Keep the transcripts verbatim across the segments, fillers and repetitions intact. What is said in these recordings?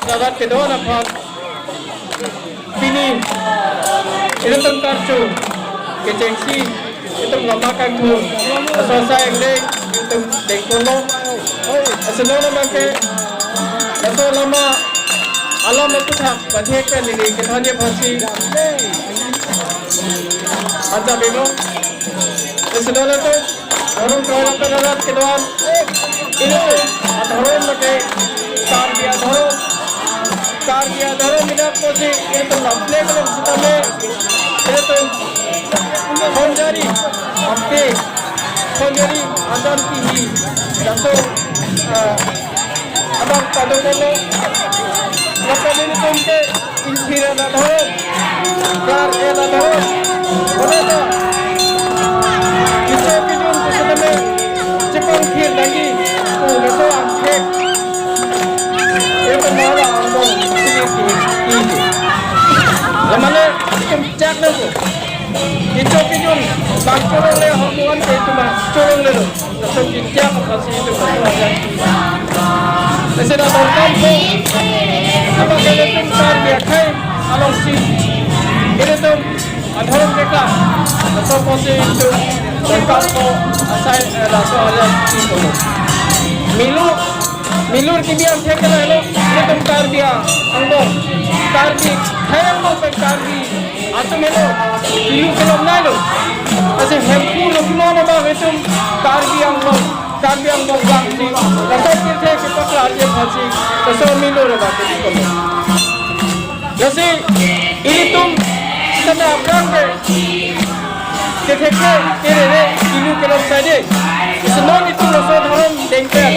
Ladak kedo-an aphan pini ilitum karcho kechengsi, ilitum lama kangthur, laso asai ingleng ilitum dengponlo. Lasi non abangke laso lama alam aputhak pathek pen neli kethanji aphansi anja belo. Lasi non atum dhorom kroilo pen arat kedo-an, ilitum adhorom lake Karbi adhorom. Karbi adhorom, ina pusi ilitum laplek along sitame ilitum khonjari, ape khonjari ajan kihi, laso, ah, abang padokolo. Lapen ilitum ke ingthir adhorom, klar adhorom, bonta kecho kejun pusitame chepangthir nangji pu laso angthek ilitum hala angbong sini ki, ki. Lamane ilitum chak nangkok. Kecho kejun bang cholongle, ahormu an ke ilitum bang cholonglelo. Laso kejak aphansi ilitum laso ajan. Lasi dak dorkam ko, apa ke ilitum Karbi akhei alongsi ilitum adhorom keklang, laso apotsi ilitum dorkam ko asai, eh, laso ajan si kono. Milu, milur kebi angthek ke lahelo, ilitum Karbi angbong, Karbi akhei angbong pen Karbi atum helo, pilu kelom nailo. Lasi Hemphu Lokhimon abang itum Karbi angbong, Karbi angbong bangsi, laso pirthe kepaklarji aphansi, laso milur abang kebi kono. Lasi ilitum sitame aphrang ke kethekre kerere pilu kelom saide. Lasi non itum laso dhorom dengpen,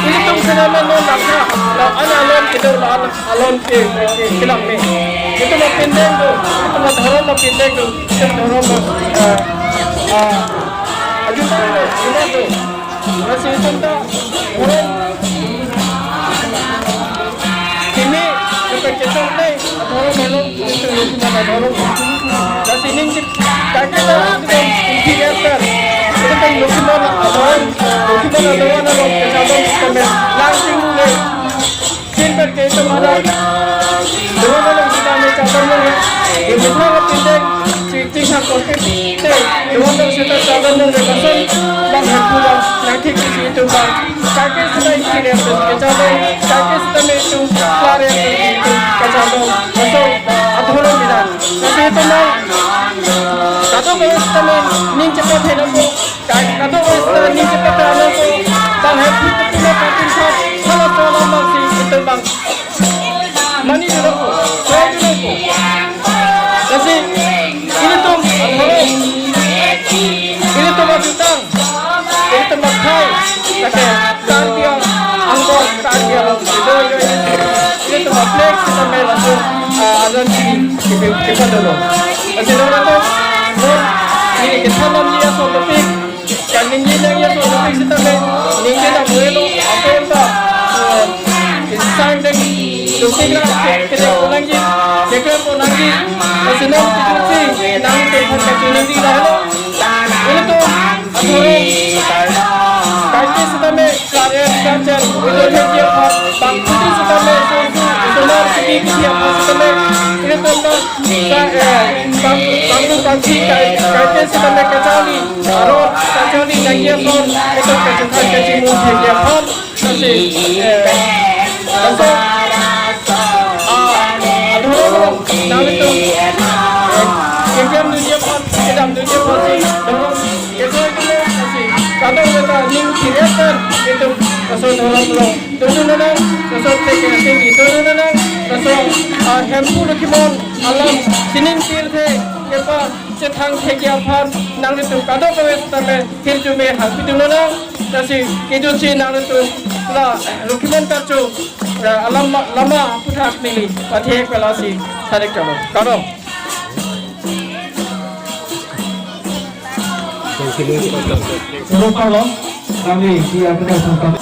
ilitum sitame non langtha, la-an alon kedo, la-an alon ke, ke, kelang me. Itum apindeng do, itum adhorom apindeng do, itum dhorom, ah, ah, ajut do, ajut do. Lasi itum ta dhorom kimi, itum kechongle adhorom helo, itum Lokhimon adhorom. Lasi ning chip, kaike ta itum ingthir pen, itum Lokhimon adhorom, Lokhimon adhorom along kechadon sitame lang sing le. Sinpen ke itum ada dhorom along sitame chadon nangji. Itum apindeng, chi, chi sa kote te, dhorom along sita chadon nangji, lason bang Hemphu bang nangthik si itum bang. Kaike sita ingthir pen kechadon, kaike sitame itum klar pen itum kechadon, laso adhorom bidan. Lasi itum bang kadokave sitame ning chepathe nangpo. Kai kadokave sita ning chepathe nangpo, bang Hemphu putina putin sa, hala sola bangsi itum bang mani dolo po, sai dolo po. Lasi ilitum adhorom, ilitum ajutang, ilitum akhei, lake Karbi angbong, Karbi angbong, itum, itum, ilitum aplek sitame laso, ah, ajan si kepi, kepadolo. Lasi non atum, non neli kethan damji aso topik, kaningje nangji aso topik sitame ningje dam-elo, apo ta, eh, sang deng topik ra ke, kedeng ponangji, keklem ponangji. Lasi non kejutsi nangtum aphan kachiningri lahelo. Ilitum adhorom kaike sitame klar-et kachet, itum thekji aphan, bangphutin sitame, sosu, sonar, kebi kethi aphan sitame ilitum ta, sa, eh, bang, bangphu bangphi kai, kaike sitame kacharli, aro kacharli nangji ason, itum kachethan kachimu thekji aphan, lasi, eh, laso, ah, adhorom nangtum, eh, keklem dunji aphan, kedam dunji aphansi, dhorom keso iklo, lasi kadokave ta ning thir-et pen itum laso dhorom along dodun nang, laso thek thek dodun nang, laso, ah, Hemphu Lokhimon alam sining pirthe kepachethang thekji aphan nanglitum kadokave sitame hirjume hangpidun nang. Lasi kejutsi nanglitum la Lokhimon karcho, la lama, lama aputhak neli pathek pen lasi tharik chalo. Kardom. Rupa lo, kami dia kita sangkap.